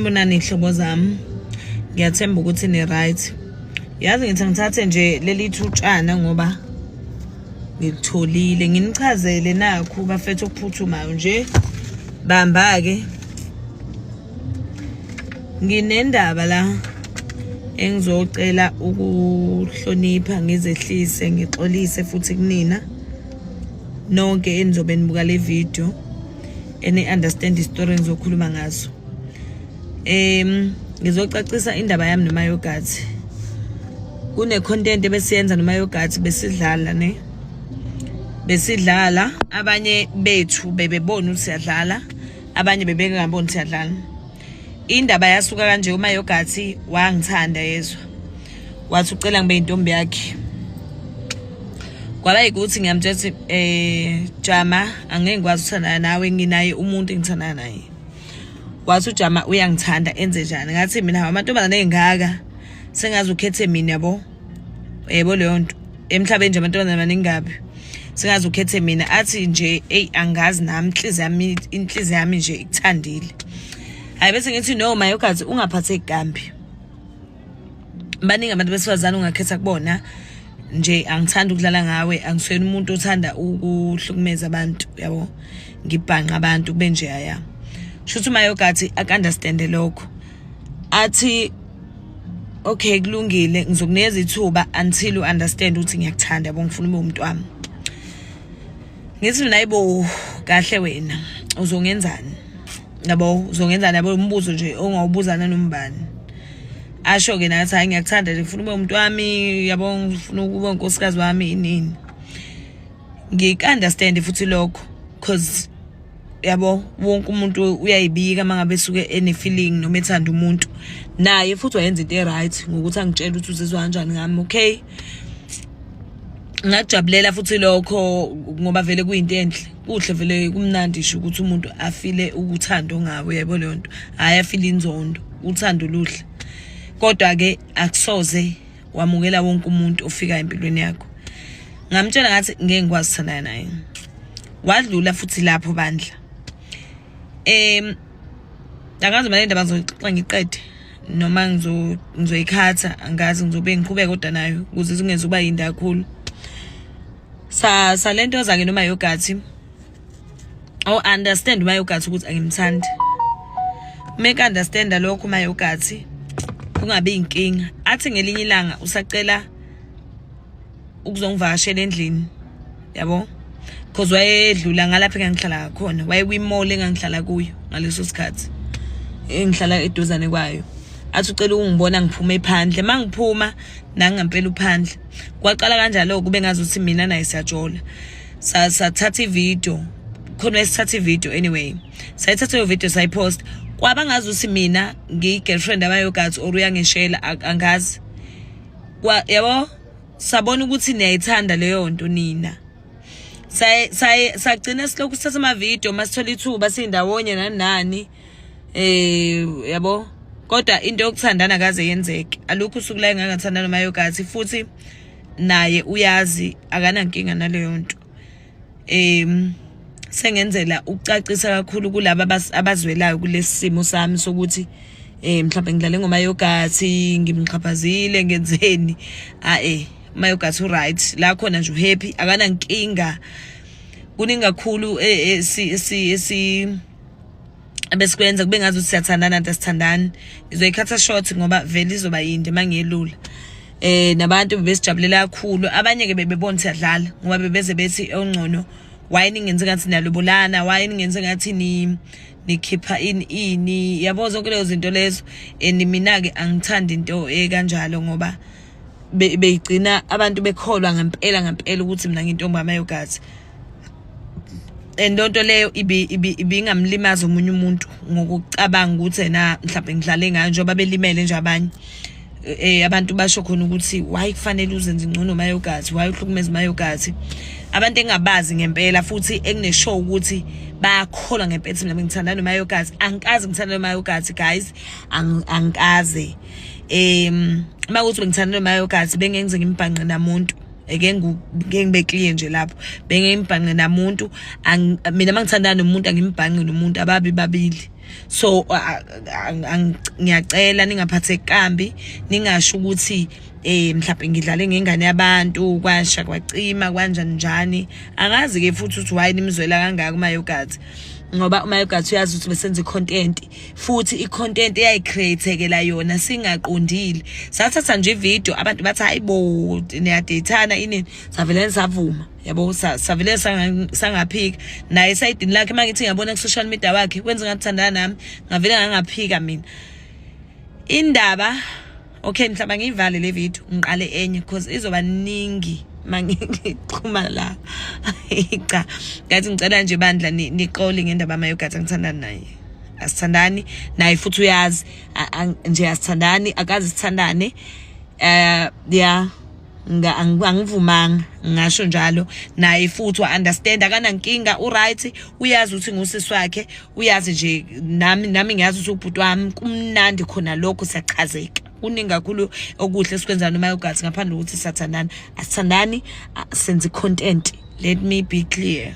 Sanibonani ihlobo zami. Ngiyathemba ukuthi ni right. Yazi ngithi ngithathe nje leli thutshana ngoba ngilitholile nginichazele nakhu bafethu okuphuthumayo nje. Bamba ke. Nginendaba la engizocela ukuhlonipha ngizehlise ngixolise futhi kunina nonke enizobe nibuka le video eni understand istory engizokhuluma ngaso. Ngizocacisa indaba yami noma yogathi. Kune content ebesiyenza noma yogathi besidlala ne. Besidlala abanye bethu bebebona ukuthi siyadlala abanye bebengaboni siyadlala. Indaba yasuka kanje uma yogathi wangithanda yezwa. Wathi ucela ngibe intombi yakhe. Kwaba yikuthi ngiyamtshela ukuthi Jama angeke ngikwazi ukuthandana nawe nginaye umuntu engithandana naye. Wathi uJama uyangithanda enze njani? Ngathi mina hawu amantombazane engaka sengaze ukhethe mina yabo. Yebo leyo nto. Emhlabeni nje amantombazane maningi kabi. Sengaze ukhethe mina athi nje ey angazi nami inhliziyo yami inhliziyo yami nje ikuthandile. Hayi bese ngithi no mayogazi ungaphatheki kambi. Baningi abantu besifazane ungakhetha kubona nje angithandi ukudlala ngawe angisuyena umuntu othanda ukuhlukumeza abantu yabo ngibhanqa abantu kube nje aya shuthi umayogathi aka-understande lokho athi okay kulungile ngizokunikeza ithuba until you understand ukuthi ngiyakuthanda yabo ngifuna ube umuntu wami ngithi mina ayibo kahle wena uzongenzani yabo uzongenzani yabo umbuzo nje ongawubuza nanombani asho ke nathi hayi ngiyakuthanda nje ngifuna ube umuntu wami yabo ngifuna ukuba unkosikazi wami inini ngik-understand futhi lokho cause yabo wonke umuntu uyayibika mangabe esuke ene-feeling noma ethanda umuntu naye futhi wayenza into e-right ngokuthi angitshele ukuthi uzizwa kanjani ngami okay ngakujabulela futhi lokho ngoba vele kuyinto enhle kuhle vele kumnandi nje ukuthi umuntu afile uthando ngawe yabo leyo nto hhayi afile inzondo uthando luhle kodwa-ke akusoze wamukela wonke umuntu ofika empilweni yakho ngamtshela ngathi ngeke ngikwazi ukuthandana naye wadlula futhi lapho bandla angazi manje indaba ngizoxoxa ngiqede noma ngizoyikhatha angazi ngizobe ngiqhubeka kodwa nayo ukuze zingenze ukuba yinde kakhulu sa salento zake noma yogathi oh understand uma yogathi ukuthi angimthandi make understand lokho uma yogathi kungabi inkinga athi ngelinye ilanga usacela ukuzongivakashela endlini yabo because wayedlula ngalapha engangihlala khona wayekwi-mall engangihlala kuyo ngaleso sikhathi engihlala eduzane kwayo athi ucela ukungibona ngiphume phandle mangiphuma nangampela uphandle kwaqala kanjalo kube ngazuthi mina naye siyajola sathatha ivideo khona esithatha ivideo anyway sayithatha leyo video sayipost kwaba ngazuthi mina ngiyi-girlfriend abayogathi or uyangishela angazi kwa yabo sabona ukuthi niyayithanda leyo nto nina sagcina silokhu sithatha amavidiyo uma sithola ithuba siyindawonye nani nani yabo kodwa into yokuthandana kaze yenzeke alukho usuku la engangathandana nomayogathi futhi naye uyazi akanankinga naleyo nto sengenzela ukucacisa kakhulu kulaba abazwelayo kulesi simo sami sokuthi mhlawumbe ngidlale ngomayogathi ngimxhaphazile ngenzeni a umayogathi uright la khona nje uhappy akanankinga kuningi kakhulu esi abesikwenza kube ngathi siyathandana nto asithandani ngizoyikhatha short ngoba vele izoba yinde mangiyelula nabantu bebesijabulela kakhulu abanye ke bebebona siyadlala ngoba bebeze bethi ongcono why ningenze ngathi niyalobolana why ningenze ngathi ni nikhipha ini ini yabo zonke lezo zinto lezo and mina ke angithandi into ekanjalo ngoba beyigcina abantu bekholwa ngempela ngempela ukuthi mina ngintombi amayogathi and lonto leyo ibingamlimaza omunye umuntu ngokucabanga ukuthi ena mhlawumbe ngidlale ngayo njengoba belimele nje abanye abantu basho khona ukuthi why kufanele uzenze ngcono mayogathi why uhlukumeza mayogathi abantu engabazi ngempela futhi ekuneshow ukuthi bayakholwa ngempela ukuthi mina ngithanda nomayogathi angikaze ngithanda nomayogathi guys angikaze uma kuthi bengithanda nomayogathi bengenze ngimbhanqe namuntu eke ngibe clear nje lapho bengimbhanqe namuntu mina mangithandana nomuntu angimbhanqi nomuntu ababi babili. So ngiyacela ningaphatheki kambi, ningasho ukuthi mhlawumbe ngidlale ngengane yabantu, kwasha kwacima, kwanjani njani. Angazi ke futhi ukuthi why nimzwela kangaka uMayogathi, ngoba uMayogathi uyazi ukuthi besenza i-content, futhi i-content eyayicreatekela yona singaqondile. Sathatha nje ivideo, abantu bathi hayibo, niyadeyithana inini, savele savuma, yabo, savele sangaphika. Naye esayidini lakhe, uma ngithi ngiyabona ku-social media wakhe wenza ngathi thandana nami, ngavele ngangaphika mina indaba. Okay, mhlawumbe ngiyivale le video, ngiqale enye because izoba ningi mangixhuma la. Cha, ngathi ngicela nje bandla nixole ngendaba amayogathi, angithandani naye, asithandani naye, futhi uyazi nje asithandani, akazi sithandane. Yeah, angivumanga, ngasho njalo. Naye futhi wa-understand, akanankinga, uright, uyazi ukuthi ngusisi wakhe, uyazi nje nami ngiyazi ukuthi ubhuti wami. Kumnandi khona lokho, siyachazeka, kuningi kakhulu okuhle esikwenza noma yogathi ngaphandle kokuthi siyathandana. Asithandani, senza i-content, let me be clear.